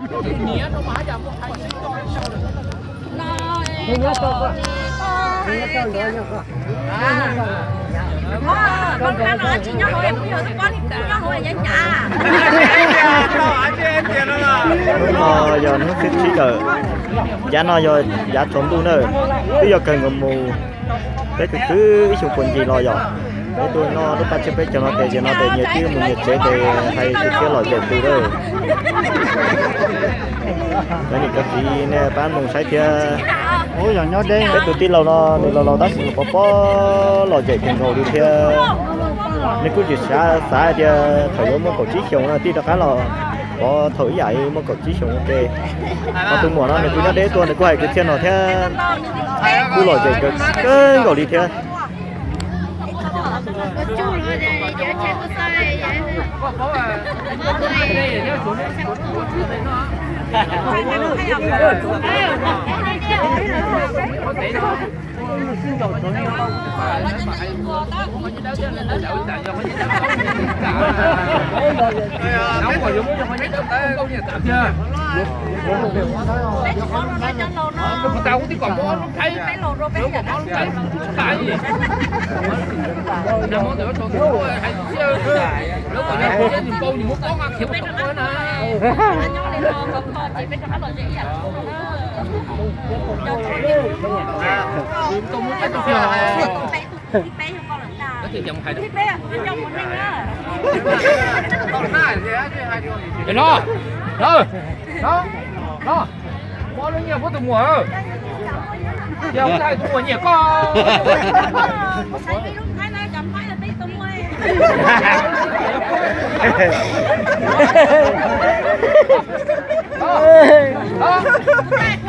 Hnub no yog hnub thib tsib lawm, yav no yog yav tsaus ntuj na, twb yog kawg nkaus mus, peb kwv kwv ib xyoo puag ncig los yog peb tuaj noj lub paj tsiab peb caug no ces zaum no ces nyias twb mus nyias tsev ces hais kwv txhiaj lom zem twg lawm. Cov niam cov txiv nej pab mus saib thiab. Peb tus tij laug no nws laus laus tab sis nws pov pob lom zem kawg nkaus li thiab. Nws kuj tsis xav xav tias thaum yuav muaj kaum tsib xyoos no thiaj rov qab los, pov thaum ib yam muaj kaum tsib xyoos ua ke. Ho tus muam no nws kuj nyob deb tuaj nws kuj hais kwv txhiaj no thiab, kuj lom zem kawg nkaus li thiab. No, no, no, muab lub nyiaj muab tus muam, yog muab tus muam nyiam koj.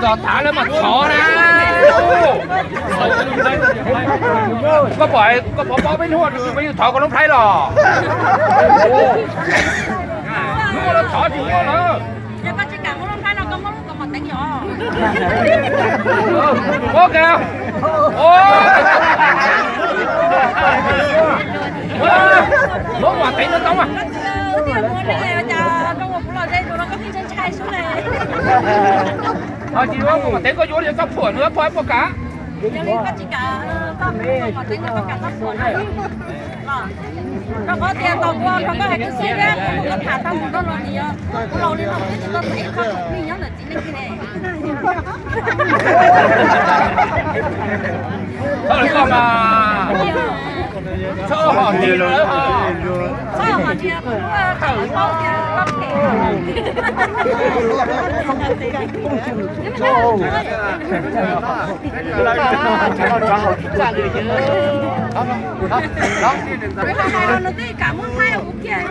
Txog tav lawv mas thov na. Koj pom, koj pov pob peb hnub peb yeej thov koj lub nplhaib los. Hnub no thov tsis muaj lawm. Muab kiag. Muab Vam Teev no tau mas. Ho tsis muab Vam Teev koj yuav li txoj phuam nws pog puas kam? Rau qhov tias tau ua rau koj hais kwv txhiaj thiab kuv tham tau mus rau los nim kuv laus li no kuv twb tsis tau txais ib qho khoom plig nyob ntawm txiv neej li ne. Txhob hom tias lawv ho, txhob hom tias kuv lub qhov paub tias koj phem. Nws twb kam muab thaij kuv kiag.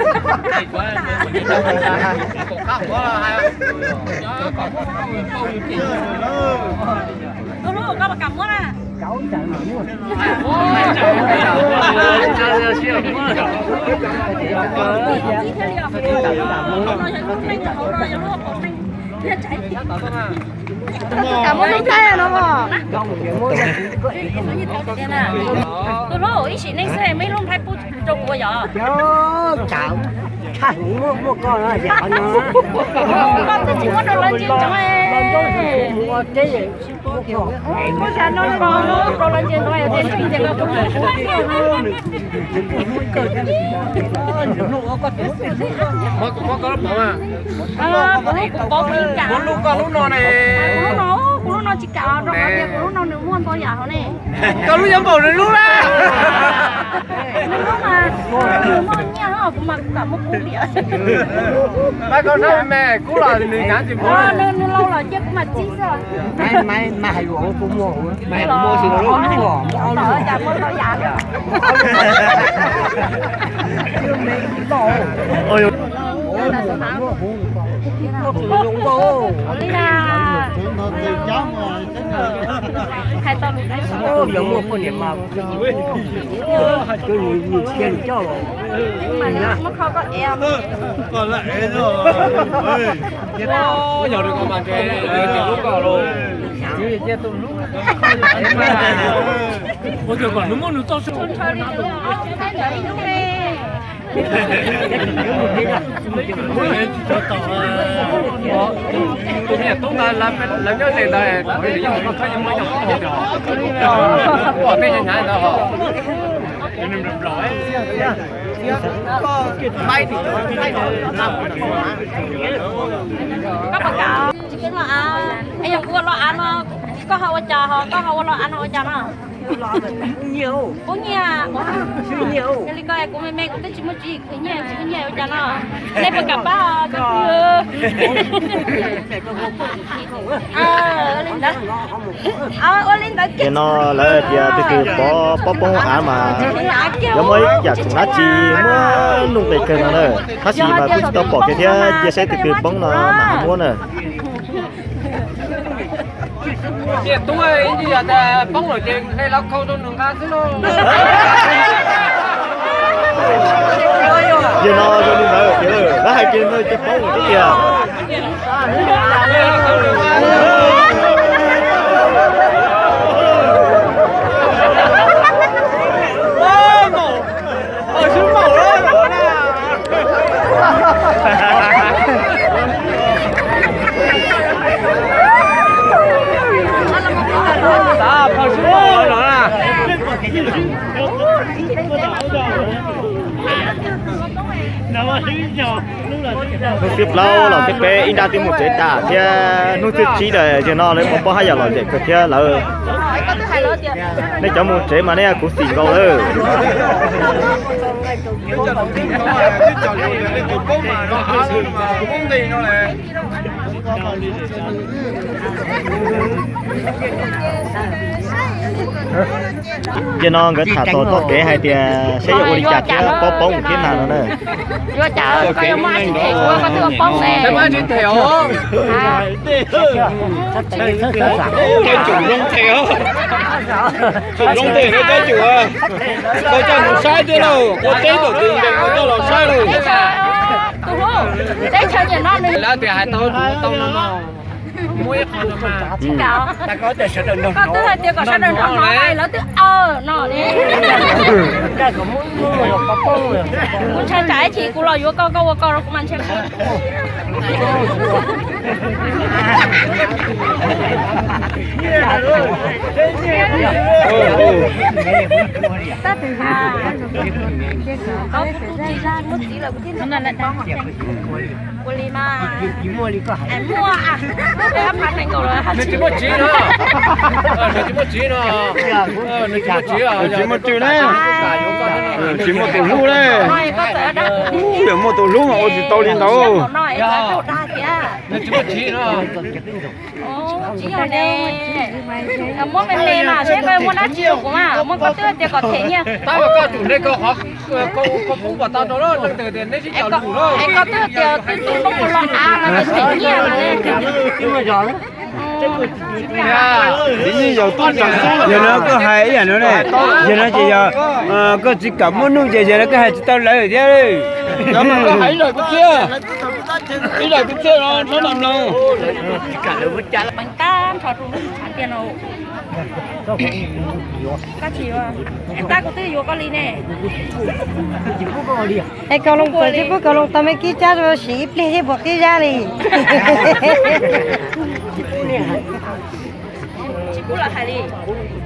Tus hlub, koj puas kam muab na? Kam muab lub nplhaib no mog. Tus hlub, ib sim neej xwb muab ib lub nplhaib pub rau kuv yom. Koj twb tsis muab rau lawv ntsia ntsoov. Muab xya no ko rau lawv ntsia ntsoov tias ntseeg tias koj tus hlub. Kuv hlub kuv paub kuv ib kam. Kuv hlub koj lub no ne. Kuv lub no, kuv lub no tsis kam rau qhov tias kuv lub no nws muaj ntau yam hauv ne. Koj lub yuav npaum nws lub na. Nws lub mas nws muaj nyiaj, kuv mas kuv kam muab kub tiag. Pab koj na me, kub los nws hnav tsis muaj. Nws laus los cia kuv mam txib xwb. Mas hais lus kuv muaj, mas kuv muaj xwb los muaj ob lub. Hais tau lus dab tsi? Lawv muaj poj niam mas, nws thiaj li coj los. Muab kho koj ev. Yog li ko mas ntshe lub ko los. Ua cas kom nws muab nws txoj sia. Thaij ntawd ib hnub ne. Tsis tau tom, Tub ntawd lawv nyob ze ntawd, pom tej nya ntawd. Koj puas kam? Es yog kuv ua lo av no, koj ho ua cas ho koj ho ua lo av no ua cas no? Pub nyiaj. Yog li ko kuv me me kuv twb tsis muaj tsis khwv nyiaj tsis khwv nyiaj ua cas no. Nej puas kam pab? Ua li ntawd. Ces no lawv tias tus twg pov pob poob av mas yuav muab ib yam khoom dab tsi muab nuj nqis kawg no na. Tab sis mas kuv tsis tau pom kiag thiab, cia saib tus twg poob no mas muab na. Niam tub, ib ntsis yog poob lawm ces hle los khau rau nws nqa xwb lauj. Yog no zoo li ntawd tiag, lawv hais kiag no ces poob lawm thiab tiag. Hnub thib plaub los thib peb ib nrab twb mus tsev tas thiab, hnub thib tsib lawm, yog no lawv muaj pob haj yam lom zem kawg thiab lawm. Nej cov mus tsev mas nej khuv xim nkaus lawm. Ces no nkawd tham txog txoj kev hais tias seb yuav ua li cas thiab pob poob thiab na no na. Yuav cas koj yuav muaj dab tsi them kuv, koj twb ua poob ne. Cov tsum zoo them, tsum zoo them no cov tsum, koj coj mus saib thiab lauj, ua teb tom tus ntees no coj los saib lauj. Lawv tias hais tau tau no no. Koj twb hais tias kom sawv daws hnov hnov, lawv twb aw no ne. Kuv ntshai tsam ib chim kuv los yuav koj, koj ua koj rau kuv mas ntshai kuv. Ua li mas, muaj, nws tsis muaj txiv no, nws tsis muaj txiv no, nws tsis muaj txiv, tsis muaj txiv ne, tsis muaj tus hlub ne. Yog muaj tus hlub mas ua tsis tau li ntawd. Nws tsis muaj txiv no. Muab me me mas seb koj muaj dab tsi rau kuv mas, muab koj twb tias kom them nyiaj. Tab mas koj tsum hle koj qhov, koj pub kom tau rau leej twg tias neb sib caum lus lawm. Es koj twb tias twb twb poob ua lo av no ces them nyiaj mas. Yog no koj hais ib yam no ne, yog no ces yog koj tsis kam muab nuj ces yog no koj hais tsis tau lawv thiab. Cov mas koj hais ib zaug kub txiaj, ib zaug kub txiaj no txhob tau mloog. Peev tab nrho rau lub tshav tiag no. Koj tsis yuav, tab kuv twb yuav koj li ne. Es Kaus Loos txawm tsis pub Kaus Loos tau me kib tsab rau siv ib pliag thiab puas qib zab li. Tsis pub lawv hais li.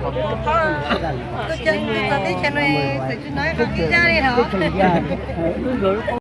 Teb chaws no txawm tsis hnov qib zab li no.